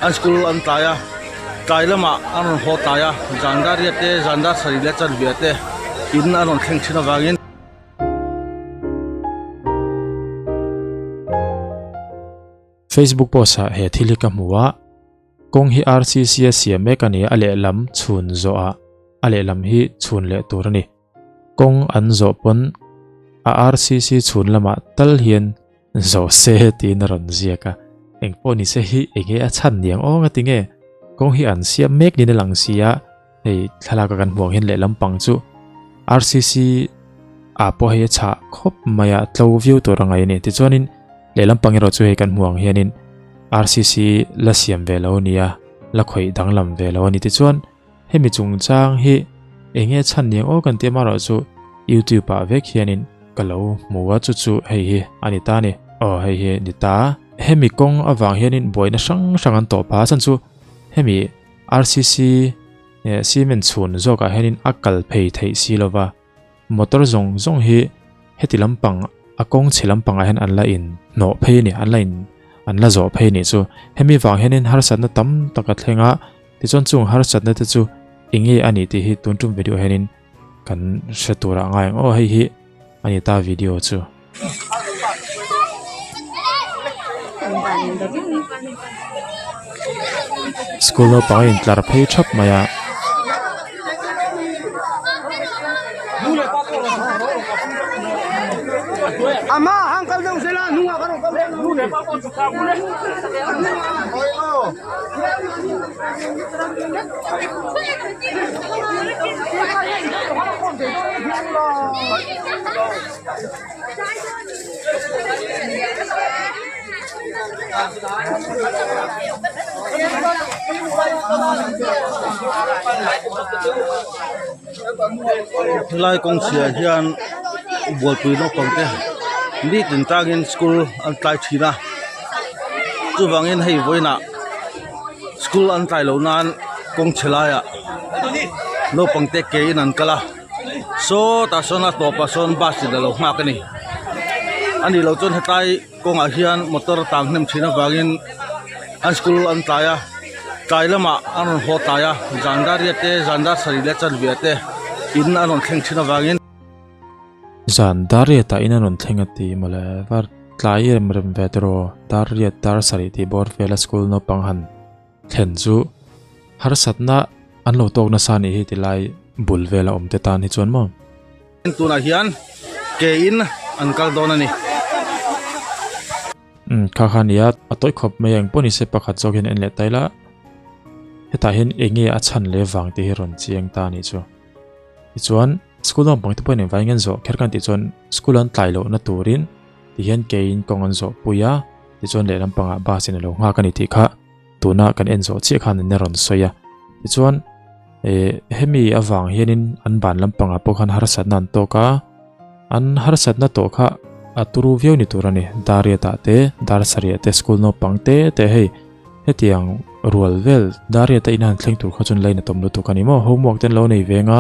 an school an tlai a tlai lamah an rawn haw tlai a zan dar riat te zan dar sarih leh chanve te in an rawn thleng thin avangin. Facebook post ah he thil hi ka hmu a, kawng hi RCC a siam mek a ni a, a lehlam chhun zawh ah a lehlam hi chhun leh tur a ni. Kawng an zawh pawn a RCC chhun lamah tal hian zawh se tiin a rawn ziak a, engpawh ni se hi enge a chhan niang aw nga tinge kawng hi an siam mek niin a lang si a, hei thlalak a kan hmuh ang hian lehlam pang chu RCC ah pawh hei a chhah khawp mai a, tlo viau tur a ngaih a ni. Tichuanin lehlam pang erawh chu hei kan hmuh ang hianin RCC la siam ve lo a ni a, la khawih danglam ve lo a ni. Tichuan Hemi chungchang hi enge chhan niang aw kan tih amaherawh chu YouTube ah vek hianin ka lo hmu a chu chu hei hi a ni ta a ni. Aw hei hi ni ta. Hemi kawng avang hianin buaina hrang hrang an tawh phah a chhan chu hemi RCC cement chhun zawkah hianin a kal phei theih si lova motor zawng zawng hi heti lampang a kawng chhe lampangah hian an la in hnawh phei a ni an la in an la zawh phei a nih chu hemi vang hianin harsatna tam tak a thleng a tichuan chung harsatna te chu eng nge a nih tih hi tun tum video hianin kan hre tur ah ngai ang aw hei hi a ni ta video chu. School naupang a intlar phei thap mai a. Helai kawng chhiah hian bualpui naupang te nitin tangin school an tlai thin a chuvangin hei vawiinah school an tlai loh nan kawng chhe laiah naupang te ke in an kal a. Sawtah sawn a tawpah sawn bus in alo nghak a ni a nih loh chuan hetlai kawngah hian motor a tang hnem thin avangin an school an tlai a tlai lamah an rawn haw tlai a zan dar riat te zan dar sarih leh chanve te in an rawn thleng thin avangin. Zan dar riatah in an rawn thleng a ti mawle var tlai rem rem ve tiraw dar riat dar sarih tih bawr vela school naupang han Thlen chu harsatna an lo tawk nasa anih hi tilai bul vela awm te tan hi chuan maw. Tunah hian ke in an kal dawn a ni. Umm kha kha nia a tawi khawp mai a engpawh nise pakhat zawk hian en leh ta ila hetah hian eng nge a chhan leh vang tih hi rawn chiang ta anih chu. Tichuan school naupang te pawhin engvangin an zawh kher kan tih chuan school an tlai lohna turin tihian ke in kawng an zawh pui a tichuan lehlam pangah bus in a lo nghak a ni tih kha. Tuna kan en zawh chiah khan an rawn sawi a, tichuan eh hemi avang hianin an ban lampangah pawh khan harsatna an tawk a, an harsatna tawh kha a turu viau ni tur a ni, dar riatah te dar sarih te school naupang te te hei hetiang rual vel dar riata in han thleng tur kha chuan line a tawm lutuk a ni maw, homework te an lo nei ve anga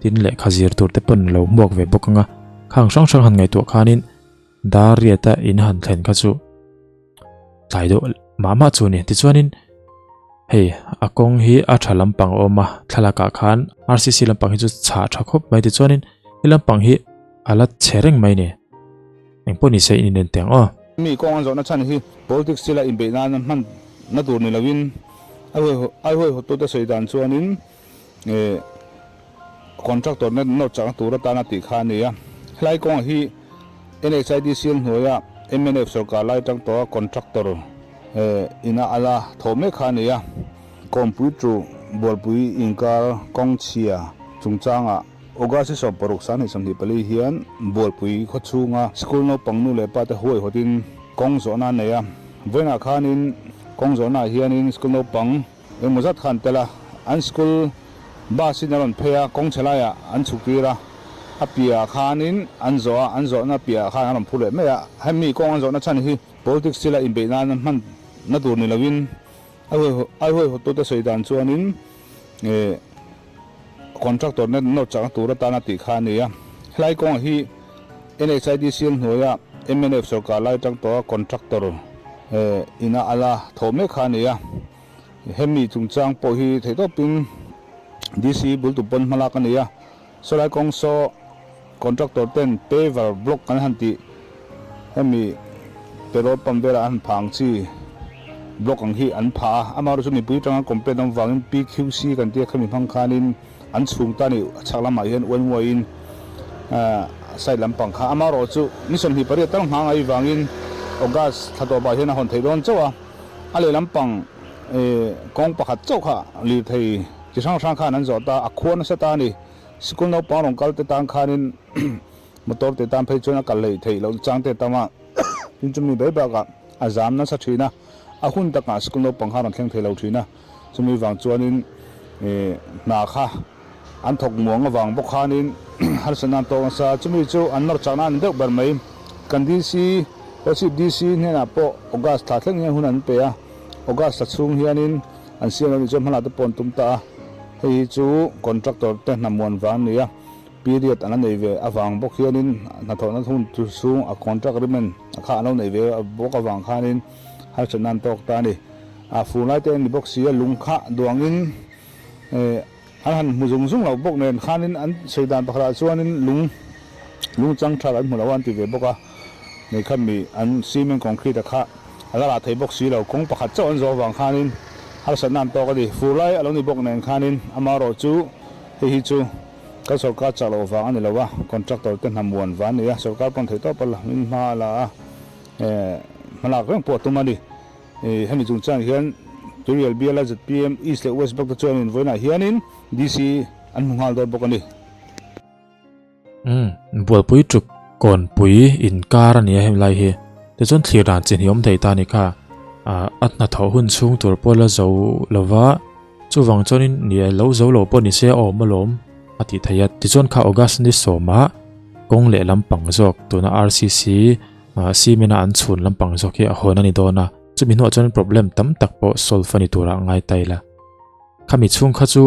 tin lehkha zir tur te pawn lo hmuak ve bawk anga khang hrang hrang han ngaihtuah khanin dar riata in han thlen kha chu. Tlai deuh mah mah chu a ni. Tichuanin hei a kawng hi a tha lampang a awm a thlalakah khan RCC lampang hi chu chhah tha khawp mai tichuanin he lampang hi a la chhe reng mai a ni. Engpawh ni se in inen teh ang aw. Mi kawng an zawhna chhan hi politics thila inbeih nana hman na tur ni loin a huaihawttute sawi dan chuanin contractor na nawr chakna tur atana tih kha a ni a. Helai kawngah hi NHIDCL hnuaia mnf sorkar lai atang tawha contractor ina a la thawh mek kha a ni a. Kawmpui chu Bualpui inkar kawng chhia chungchangah August 16 2024 hian Bualpui khawchhunga school naupang nu leh pa te huaihawtin kawng zawhna a nei a. Vawiinah khanin kawng zawhnaah hianin school naupang Engmaw zat kha an tel a, an school bus in a rawn phei a, kawng chhe laiah an chhuk tir a, a piahah khanin an zawh a, an zawhna piahah khan an rawn phur leh mai a, hemi kawng an zawhna chhan hi politics thila inbeih nana hman na tur ni loin a huaihawttute sawi dan chuanin contractor na nawr chakna tur atana tih kha a ni a, helai kawngah hi NHIDCL hnuaia mnf sorkar lai atang tawha contractor ina a la thawh mek kha a ni a. Hemi chungchang pawh hi theihtawpin DC bul tu pawn hmalak a nei a, sawlai kawng saw contractor ten paver block kan han tih hemi petrol pump velah an han phah ang chi block ang hi an phah a, amaherawhchu mipui atanga complaint awm vangin PQC kan tia khami hmang khanin an chhung ta ni chhak lamah hian uan uaiin side lampang kha amaherawhchu ni 28 tal nghang ai vangin August thla tawpah hian a hawn theih dawn chauh a. A lehlam pang kawng pakhat chauh kha lirthei chi hrang hrang khan an zawh ta, a khua nasa ta a ni. Sikul naupang rawn kal te tan khanin motor te tan phei chuan a kal hleih theih loh chang te tam a, tin chumi bai bakah a zam nasa thin a, a hun takah sikul naupang kha a rawn thleng thei lo thin a, chumi vang chuanin hna kha an thawk muang avang bawk khanin harsatna an tawk nasa. Chumi chu an nawr chakna a ni deuh ber mai. Kan DC, Kochip DC hnenah pawh August thla thleng hian hun an pe a, August thla chhung hianin an siam lo nih chuan hmanah te pawh an tum ta a. Hei hi chu contractor te hnamuan vang a ni a, period an la nei ve avang bawk hianin hnathawhna hun chhung a contract agreement a kha an lo nei ve bawk avang khanin harsatna an tawk ta a ni. A fur lai te a ni bawk si a, lung kha duangin An han hmu zung zung lo bawk nen khanin an sawi dan pakhatah chuanin lung lung chang thar an hmu lo a an ti ve bawk a, nei kha mi an cement concrete a kha a la rah thei bawk si lo, kawng pakhat chauh an zawh avang khanin harsatna an tawk a ni. Fur lai a lo ni bawk nen khanin amaherawh chu hei hi chu kan sorkar chak loh vang a ni lo a, contractor te hnamuan vang a ni a, sorkar pawn theihtawp a la min hma a la a, hmalak reng pawh a tum a ni. Hemi chungchang hian Turial biala zpm East leh West bawk te chuanin vawiinah hianin DC an hmu nghal dawn bawk a ni. Umm, Bualpui tuk kawnpui inkar a ni a hemi lai hi. Tichuan thlir dan chi hnih awm thei ta a ni kha. Ah, a hnathawh hun chhung tur pawh la zo lova, chuvang chuanin ni e, lo zo lo pawh ni se a awm alawm a tih theih a. Tichuan kha August ni sawmah kawng leh lampang zawk tuna RCC Cement a an chhun lampang zawk hi a hawn a ni dawn a, chumi hnuah chuan problem tam tak pawh solve a ni turah ngai ta ila. Khami chhung kha chu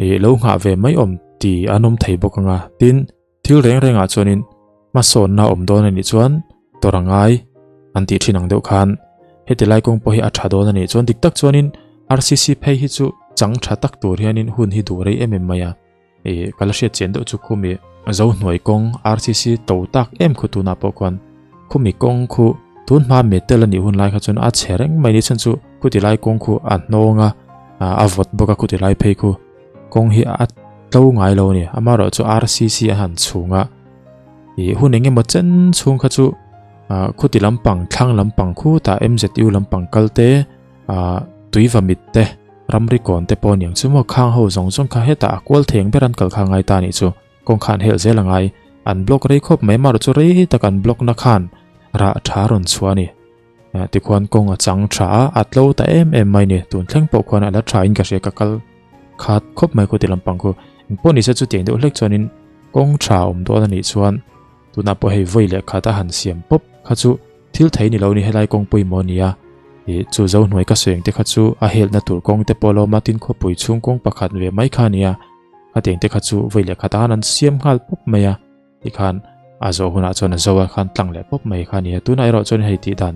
ih lo nghah ve mai awm ti an awm thei bawk anga, tin thil reng rengah chuanin hmasawnna awm dawn a nih chuan tawrh a ngai an tih thin ang deuh khan heti lai kawng pawh hi a tha dawn a nih chuan dik tak chuanin RCC phei hi chu chang tha tak tur hianin hun hi duh rei em em mai a. Ih ka la hriat chian deuh chu khumi zo hnuai kawng RCC to tak em khu tunah pawh khuan khumi kawng khu tun hma metal a nih hun lai kha chuan a chhe reng mai ni chhan chu khuti lai kawng khu a hnawng a a vawt bawk a khuti lai phei khu kawng hi a tlo ngai lo a ni amaherawh chu RCC a han chhung a ih hun eng emaw chen chhung kha chu khuti lampang thlang lampang khutah M_Z_U lampang kal te. Ahh tui va mit te, ramri kawn te pawh aniang chu maw khang ho zawng zawng kha hetah a kual theng ber an kal kha ngai ta anih chu, kawng khan helh zel angai, an block rei khawp mai marawh chu rei tak an block na khan rah tha rawn chhuah ani. Tikhuan kawng a chang tha a, a tlo ta em em mai ni, tun thleng pawh khuan a la tha in ka hria ka kal khat khawp mai khuti lampang khu, engpawh nise chutiang deuh hlek chuanin kawng tha awm dawn anih chuan tunah pawh hei vawi leh khat a han siam pawp kha chu Thil thei ni lo ni helai kawng pawimawh a ni a, ih chu zo hnuai ka sawi ang te kha chu a helhna tur kawng te pawh lawm a, tin khawpui chhung kawng pakhat ve mai kha a ni a, khatiang te kha chu vawi leh khat an an siam nghal pawp mai a, tikhan a zawh hunah chuan a zo a khan tlang leh pawp mai kha a ni a, tunah erawh chuan hei tih dan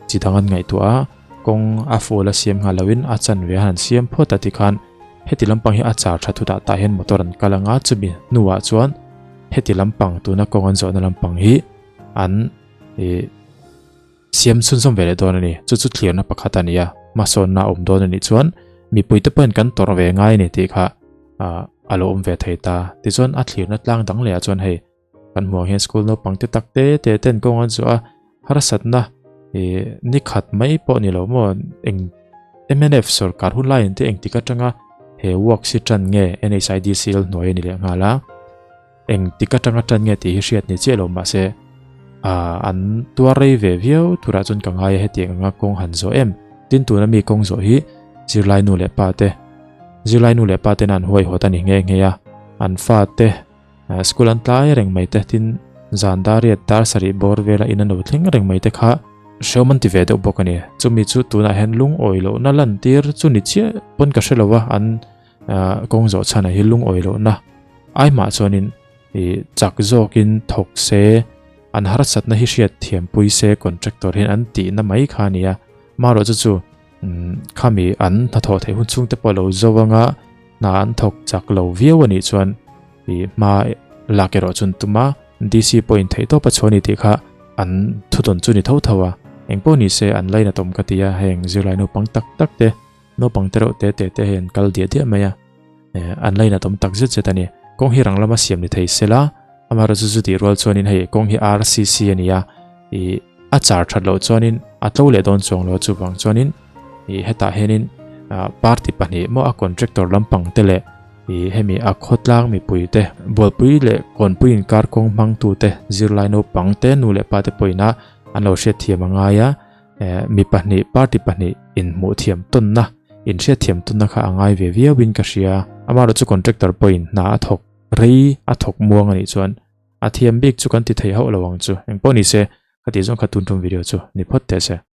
chi dang an ngaihtuah a, kawng a full a siam nghal loin a chanve a han siam phawt a tikhan heti lampang hi a char tha thutah tah hian motor an kal ang a, chumi hnuah chuan heti lampang tuna kawng an zawhna lampang hi an ih siam chhunzawm ve leh dawn a ni chu chu thlirna pakhat a ni a hmasawnna a awm dawn a nih chuan mipui te pawhin kan tawrh ve ngai a ni tih kha ah a lo awm ve thei ta tichuan a thlirna tlang dang leh ah chuan hei kan hmuh ang hian school naupang te tak te te ten kawng an zawh a harsatna ih ni khat mai pawh ni lo maw eng mnf sorkar hun laiin te engtik atanga he work hi tan nge N_H_I_D_C_L hnuai a ni leh nghal a. Eng tik atanga tan nge tih hi hriat ni chiah lo mahse ah an tuar rei ve viau turah chuan ka ngai a hetiang anga kawng han zawh em. Tin tuna mi kawng zawh hi zirlai nu leh pa te zirlai nu leh pa ten an huaihawt a ni nghe nghe a, an fa te school an tlai reng mai te tin zan dar riat dar sarih bawr vela in an lo thleng reng mai te kha hrehawm an ti ve deuh bawk a ni. Chumi chu tunah hian lungawi lohna lantir chu ni chiah pawn ka hre lo a an Kawng zawh chhanah hi lungawi lohna ai mah chuanin ih chak zawkin thawk se an harsatna hi hriat thiam pui se contractor hian an tihna mai kha a ni a marawh chu chu Khami an hnathawh theih hun chhung te pawh lo zo anga hna an thawk chak lo viau a nih chuan ih hma lak erawh chu an tum a, DC pawhin theih tawp a chhuah a ni tih kha an thudawn chu ni tho tho a, engpawh ni se an lainat awm ka ti a, heng zirlai naupang tak tak te, naupang te reuh te te te hei an kal diah diah mai a, an lainat awm tak zet zet a ni. Kawng hi rang lama siam ni thei sela, amaherawhchu chu tih rual chuanin hei kawng hi RCC a ni a, ih a char that loh chuanin a tlo leh dawn chuang lo chuvang chuanin ih hetah hianin ah party pahnih maw a contractor lampang te leh ih hemi a khawtlang mipui te bualpui leh kawnpui inkar kawng hmang tu te zirlai naupang te nu leh pa te pawhin a an lo hriatthiam a ngai a eh mi pahnih party pahnih inhmuh thiam tawnna inhriatthiam tawnna kha a ngai ve viau in ka hria amaherawhchu contractor pawhin hna a thawk rei a thawk muang anih chuan A thiam bik chu kan ti thei hauh lo ang chu. Engpawh ni se, ka tih zawng kha tun tum video chu ni phawt teh se.